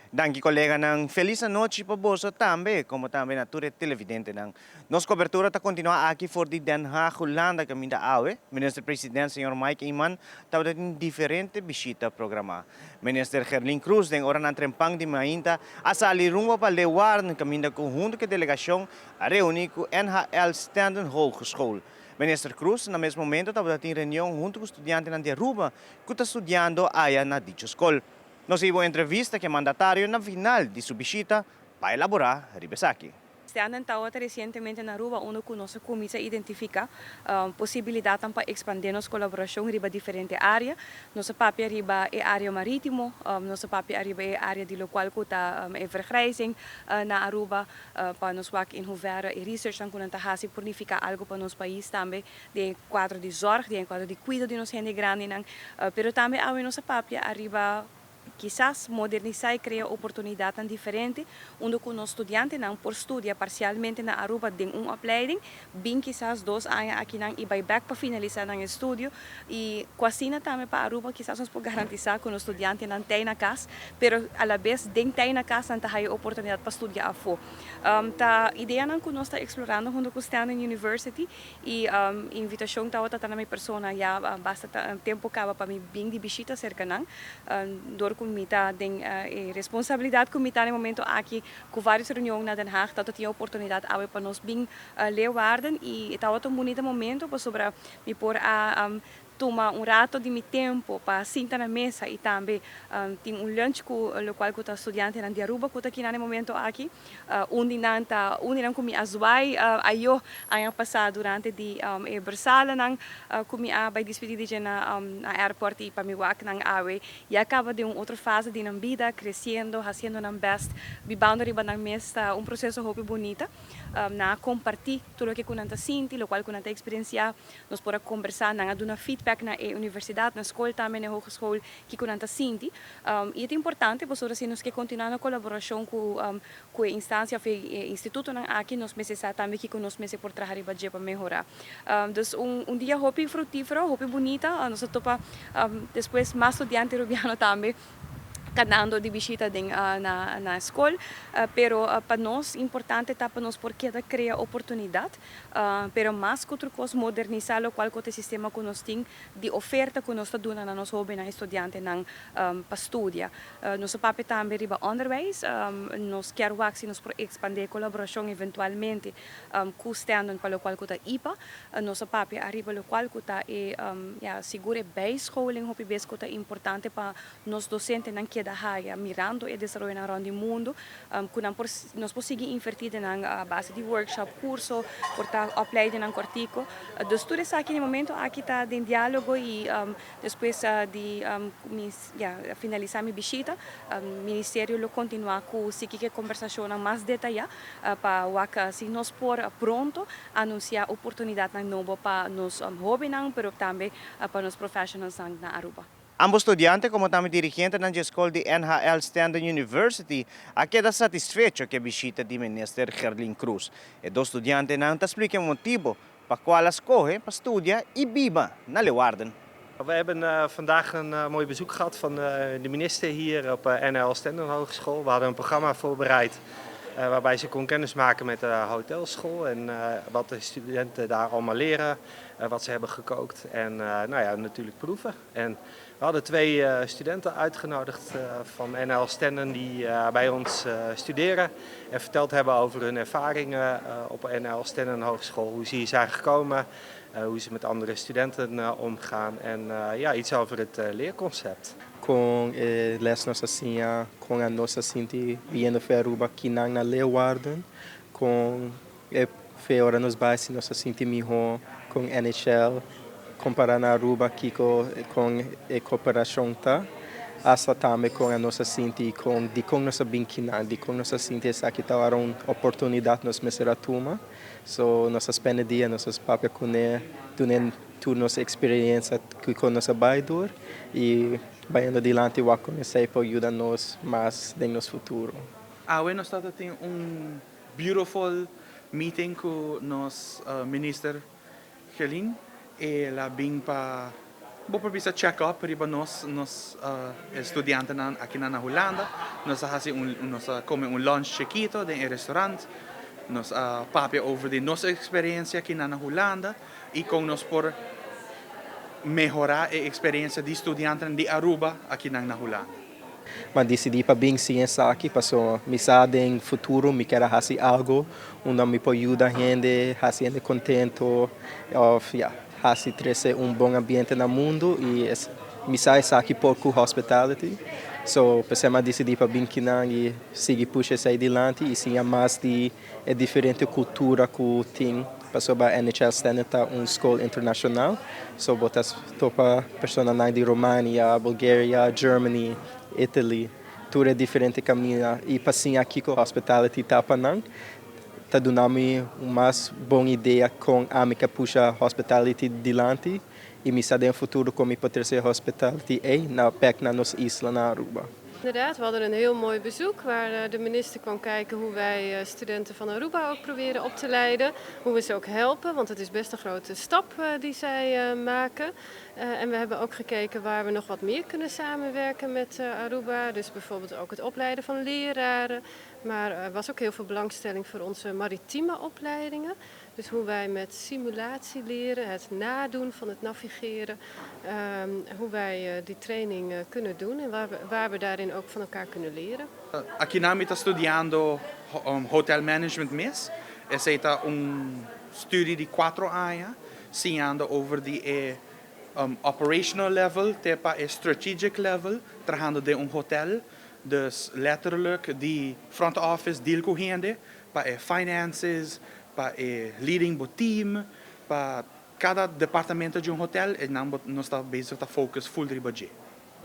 Danki, coleganan. Feliz anochi pa boso tambe, como tambe na tur televidentenan. Nos cobertura ta continua aki for di Den Haag, Hulanda, caminda awe Minister-President señor Mike Eman tabata tin diferente bishita programa. Minister Gerlin Croes den oranan trempan di mainta a sali rumbo pa Leeuwarden, caminda cu hunto cu delegacion a reuni cu NHL Stenden Hogeschool. Minister Croes na mes momento tabata tin reunion hunto cu studiantenan di Aruba cu ta studiando aya na dicho scol. Nos hibo entrevista cu e mandatario na final di su bishita pa elabora riba esaki. Stenden tabata recientemente na Aruba, unda cu nos a cuminsa identifica posibilidad pa expande nos colaboracion riba diferente area. Nos a papia riba e area maritimo, nos a papia riba e area di locual cu ta e vergrijzing na Aruba, pa nos wak in hoeverre e research cu nan ta haci por nifica algo pa nos pais tambe den cuadro di zorg, den cuadro di cuido di nos hende grandinan, pero tambe awe nos a papia riba kisas modernisa y crea oportunidad diferente, unda cu nos studiantenan por studia parcialmente na Aruba den un opleiding, bin kisas 2 aña akinan y bay back pa finalisa nan estudio, y cu asina tambe pa Aruba kisas nos por garantisa cu nos studiantenan ta na cas, pero a la vez den ta na cas nan ta haya oportunidad pa studia afo. Ta ideanan cu nos ta explorando hunto cu Stenden University y invitacion ta na mi persona ya basta tempo caba pa mi bin di bishita cerca nan, door cu mi ta den responsabilidad cu mi ta na momento aki cu varios reunion na Den Haag, dat tin oportunidad awe pa nos bin Leeuwarden y tabata un bunita momento pasobra mi por a tuma un rato di mi tempo pa sinta na mesa y tambe tin un lunch cu locual cu ta studiantenan di Aruba cu ta aki na momento aki. Un di nan ta un di nan cu mi a zwaai ayo aña pasa durante di e bersalenan cu mi a bay despedi di dje na airport, y pa mi wak nan awe ya caba di un otro fase di nan bida, creciendo, haciendo nan best, bibando riba nan mes, ta un proceso hopi bunita. Nan a comparti tur loke cu nan ta sinti, locual cu nan ta experiencia. Nos por a conversa, nan a duna feedback na e universidad, na scol tambe, na hogeschool, kico nan ta sinti. Y ta importante, pasobra si nos kier continua na colaboracion cu e instancia of e institutonan aki, nos mester sa tambe kico nos mester por traha riba dje pa mehora. Dus un dia hopi fructifero, hopi bunita. Nos a topa despues mas studiante rubiano tambe canando di bishita den na scol, pero pa nos importante ta pa nos por keda crea oportunidad, pero mas cu otro cos modernisa locual cu e sistema cu nos tin di oferta cu nos ta duna na nos hobennan, studiantenan pa studia. Nos a papia tambe riba onderwijs, nos kier wak si nos por expande colaboracion eventualmente cu Stenden pa locual cu ta IPA. Nos a papia riba locual cu ta e ja, sigur e bijscholing, hopi bes cu ta importante pa nos docentenan keda haya mirando e desaroyo rond di mundo, cu nan por, nos por sigui inverti den base di workshop, curso, por ta opleiding cortico. Dus tur esaki na momento aki ta den dialogo y despues di ja, finalisa mi bishita, ministerio lo continua cu sigui e conversacion mas detaya pa wak si nos por pronto anuncia oportunidad nobo pa nos hobennan, pero tambe pa nos professionals na Aruba. Ambos studiante como tambe dirigentenan di scol di NHL Stenden University a keda satisfecho cu e bishita di Minister Gerlin Croes. E dos studiantenan ta splica e motibo pa cual a scoge pa studia y biba na Leeuwarden. We hebben vandaag een mooi bezoek gehad van de minister hier op NHL Stenden Hogeschool. We hadden een programma voorbereid waarbij ze kon kennismaken met de hotelschool en wat de studenten daar allemaal leren, wat ze hebben gekookt en nou ja, natuurlijk proeven. En we hadden twee studenten uitgenodigd van NHL Stenden die bij ons studeren en verteld hebben over hun ervaringen op NHL Stenden Hogeschool, hoe ze hier zijn gekomen, hoe ze met andere studenten omgaan en ja, iets over het leerconcept. Con les nos a siña, con nos a sinti biniendo for Aruba aki na Leeuwarden, con fe ora nos bay nos a sinti miho con NHL, compara na Aruba aki con e cooperacion ta, hasta tambe con nos a sinti con di con nos a bin akinan, di con nos a sinti esaki ta un oportunidad nos mester a tuma. So nos a spend dia, nos a papia cune, duna tur nos experiencia cu nos a bay door y bayendo dilanti wak con esey por yuda nos mas den nos futuro. Awe nos tabatin un beautiful meeting cu nos minister Gerlin. El a bin pa Bo por bisa check up riba nos nos studiantenan akinan na Hulanda. Nos a hasi un nos a come un lunch chikito den e restaurant. Nos a papia over di nos experiencia akinan na Hulanda y con nos por mehora e experiencia di studiantenan di Aruba akinan na Hulanda. M'a disidí pa bin sin esaki pasobra mi sa den futuro mi kier a hasi algo unda mi por yuda hende, hasi hende kontento òf ya, hasi trese un bon ambiente na mundu i mi sa esaki por ku hospitality. So p'esei mi a disidí pa bin kinan i sigui pusha esei dilanti i siña mas di e diferente kultura ku tin pasobra NHL Stenden ta un skol internashonal, so bo ta topa personanan di Romania, Bulgaria, Germany, Italy, tur e diferente kaminda i pa siña kiko hospitality ta pa nan ta duna mi un mas bon idea kon ami ke pusha hospitality dilanti i mi sa den futuro kon mi por trese hospitality ei na bek na nos isla na Aruba. Inderdaad, we hadden een heel mooi bezoek waar de minister kwam kijken hoe wij studenten van Aruba ook proberen op te leiden. Hoe we ze ook helpen, want het is best een grote stap die zij maken. En we hebben ook gekeken waar we nog wat meer kunnen samenwerken met Aruba. Dus bijvoorbeeld ook het opleiden van leraren. Maar er was ook heel veel belangstelling voor onze maritieme opleidingen. Dus hoe wij met simulatie leren, het nadoen van het navigeren, hoe wij die training kunnen doen en waar we, waar we daarin ook van elkaar kunnen leren. Akinan mi ta studiando hotel management mes. Esey ta un studie di 4 aña, siñando over di e operational level te pa e strategic level, trahando den un hotel. Dus letterlijk di front office deal cu hende, pa e finances, pa e leading bo team, pa cada departamento di un hotel, e nan nos ta bezig ta focus full riba dje.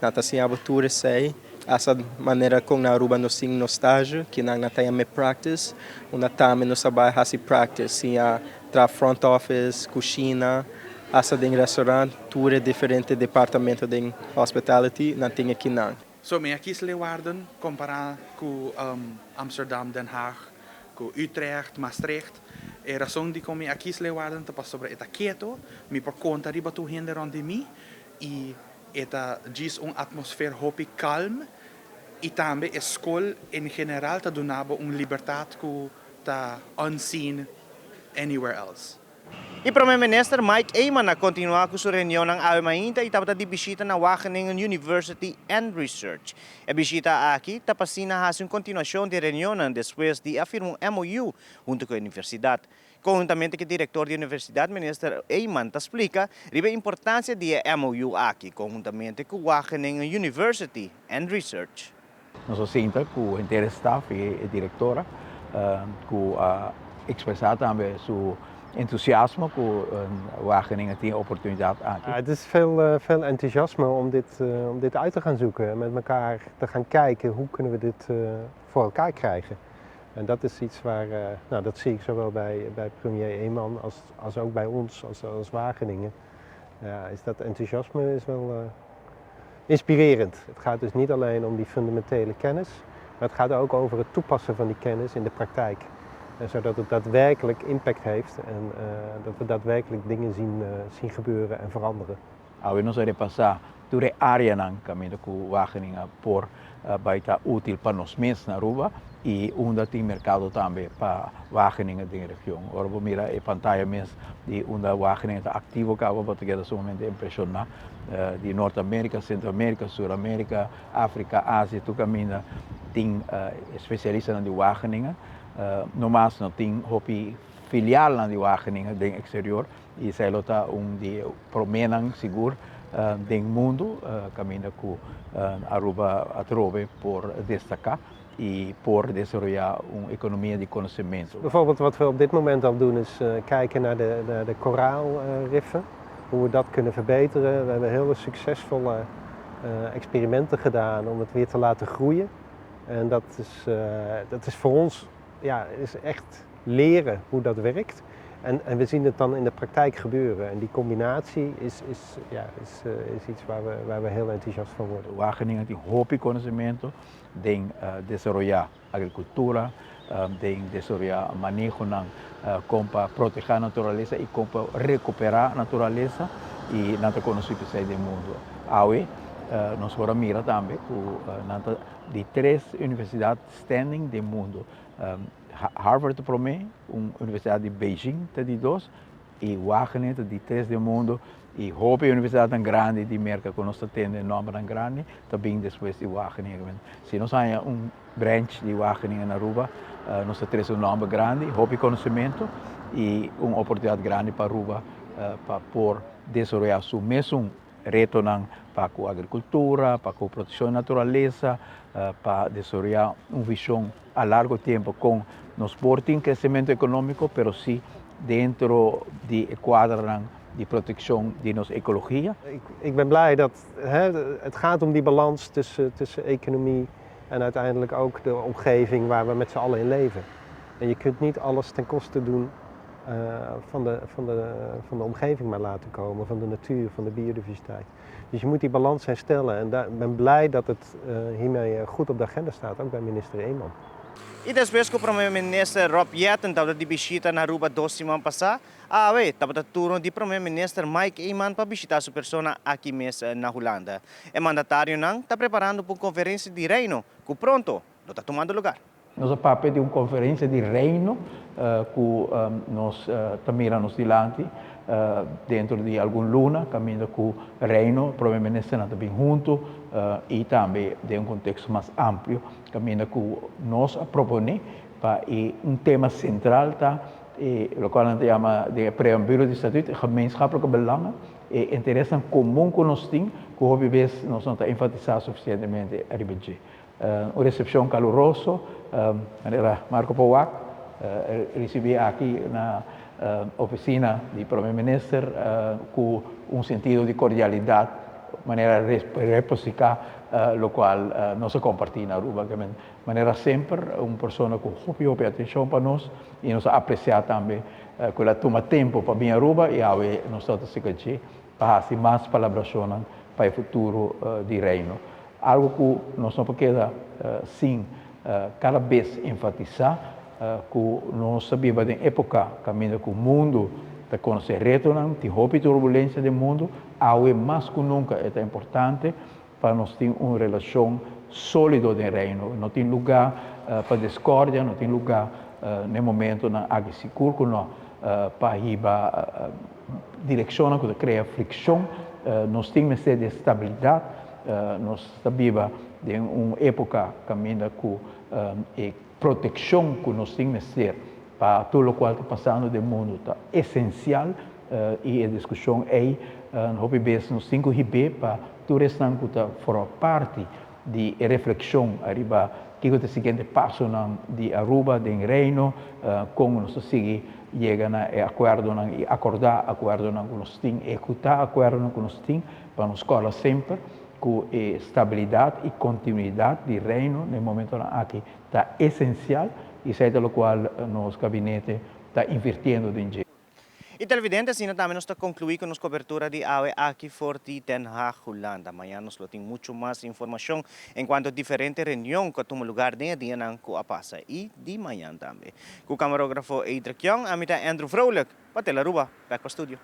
Nan ta siña bo tur esei, hasta manera kon na Aruba nos tin nos stage, ki nan ta yama practice, unda tambe nos ta bai hasi practice, siña traha front office, kushina, hasta den restaurant, tur e diferente departamento den hospitality nan tin akinan. So mi a kies Leeuwarden compara cu Amsterdam, Den Haag, cu Utrecht, Maastricht. E rason dicon mi a kies Leeuwarden ta pasobra e ta keto, mi por conta riba tur hende rond di mi y e ta djis un atmosfeer hopi calm y tambe e scol en general ta duna bo un libertad cu ta unseen anywhere else. E Prome Minister Mike Eman a continua cu su reunionnan awe mainta y tabata di bishita na Wageningen University and Research. E bishita aki ta pa asina haci un continuacion di reunionnan despues di a firma un MOU hunto cu e universidad. Conhuntamente cu e director di universidad Minister Eman ta splica riba e importancia di e MOU aki conhuntamente cu Wageningen University and Research. Nos a sinta ku henter e staf i e direktora ku a ekspresá tambe su entusiasmo ku Wageningen tin e oportunidat aki. Het is veel, veel enthousiasme om dit, om dit uit te gaan zoeken en met elkaar te gaan kijken hoe kunnen we dit voor elkaar krijgen. En dat is iets waar, nou, dat zie ik zowel bij, bij premier Eman als, als ook bij ons als, als Wageningen. Ja, is dat enthousiasme is wel inspirerend. Het gaat dus niet alleen om die fundamentele kennis, maar het gaat ook over het toepassen van die kennis in de praktijk. En zodat het daadwerkelijk impact heeft en dat we daadwerkelijk dingen zien, zien gebeuren en veranderen. Awe nos a repasá tur e áreanan kaminda ku Wageningen por bai ta útil pa nos mes na Aruba i unda tin merkado tambe pa Wageningen den e region. Ora bo mira e pantaya mes di unda Wageningen ta aktivo kaba bo ta keda sumamente impreshoná di Nort Amerika, Sentro Amerika, Sur Amerika, Afrika, Asia tur kaminda tin spesialistanan di Wageningen. No mas no tin hopi filialnan di Wageningen den eksterior i esei lo ta un di e proménan sigur den mundu kaminda ku Aruba atrobe por destaká i por desaroyá un ekonomia di konosementu. Bijvoorbeeld wat we op dit moment al doen is kijken naar de, naar de koraalriffen, hoe we dat kunnen verbeteren. We hebben hele succesvolle experimenten gedaan om het weer te laten groeien. En dat is, dat is voor ons ja, is echt leren hoe dat werkt. En, en we zien het dan in de praktijk gebeuren. En die combinatie is, is, ja, is, is iets waar we, waar we heel enthousiast van worden. Wageningen tin hopi konosementu den desaroyá agrikultura, den desaroyá manehonan kon pa protehá naturalesa i kon pa rekuperá naturalesa. i nan ta konosí p'esei den mundu. Awe nos por a mira tambe ku nan ta di tres universidat standing den mundu. Harvard ta promé, un universidat di Beijing ta di dos i Wageningen ta di tres den mundu i hopi universidatnan grandi di Merka ku nos ta tende nòmbernan grandi ta bin despues di Wageningen. Si nos haña un branch di Wageningen na Aruba nos ta trese un nòmber grandi, hopi konosementu i un oportunidat grandi pa Aruba pa por desaroyá su mesun retonan pa ku agrikultura, pa ku protekshon di naturalesa, pa desaroyá un vishon a largo tempu kon nos por tin kresementu ekonómiko pero si dentro di e kuadranan di protekshon di nos ekologia. Ik ben blij dat het gaat om die balans tussen tussen economie en uiteindelijk ook de omgeving waar we met z'n allen in leven. En je kunt niet alles ten koste doen van de, van, de, van de omgeving maar laten komen, van de natuur, van de biodiversiteit. Dus je moet die balans herstellen en daar, ben blij dat het hiermee goed op de agenda staat, ook bij minister Eman. I despues ku Prome Minister Rob Jetten tabata di bishita na Aruba dos siman pasá, awe tabata turno di Prome Minister Mike Eman pa bishitá su persona aki mes na Hulanda. E mandatarionan ta preparando pa un konferensia di Reino ku pronto lo ta tumando lugar. Nos a papia di un konferensia di Reino ku nos ta mira nos dilanti dentro di algun luna kaminda ku Reino, Prome Ministernan ta bin huntu i tambe den un konteksto mas amplio kaminda ku nos a proponé pa e un tema sentral ta e lokual nan ta yama den e preambulo di statuut e gemeenschappelijke belangen, e interesnan komun ku nos tin ku hopi bes nos no ta enfatisá sufisientemente riba dje. Un recepcion caluroso, manera Marco por wak, ricibi aki na oficina di Prome Minister cu un sentido di cordialidad, manera reposica locual nos a comparti na Aruba. Manera semper un persona cu hopi hopi atencion pa nos y nos a aprecia tambe cu el a tuma tempo pa bin Aruba y awe nos ta sica dje pa haci mas palabracionnan pa e futuro di Reino. Algo ku nos no por keda sin kada bes enfatisá ku nos ta biba den époka kaminda ku mundu ta konosé retonan, tin hopi turbulensia den mundu, awe mas ku nunka e ta importante pa nos tin un relashon sólido den Reino. No tin lugá pa diskordia, no tin lugá n'e momentonan aki sigur ku no pa hiba direkshonnan ku ta krea frikshon. Nos tin mester di estabilidat. Nos ta biba den un époka kaminda ku e protekshon ku nos tin mester pa tur lokual ta pasando den mundu ta esensial i e diskushon ei hopi bes nos tin ku hib'é pa tur esnan ku ta forma parti di e reflekshon ariba kiko ta e siguiente pasonan di Aruba den Reino, kon nos ta sigui yega na e akuerdonan i akordá akuerdonan ku nos tin, ehekutá akuerdonan ku nos tin. Pa nos kòrda semper ku e stabilidat i kontinuidat di Reino na e momentonan aki ta esensial i esei ta lokual nos gabinete ta invirtiendo den dje. I televidente, asina tambe nos ta konkluí ku nos kobertura di awe aki for di Den Haag, Hulanda. Mañan nos lo tin muchu mas informashon enkuanto diferente reunion ku a tuma lugar den e dianan ku a pasa i di mañan tambe. Ku kamarógrafo Edric Young, ami ta Andrew Vrolijk pa Tele Aruba. Bèk pa studio.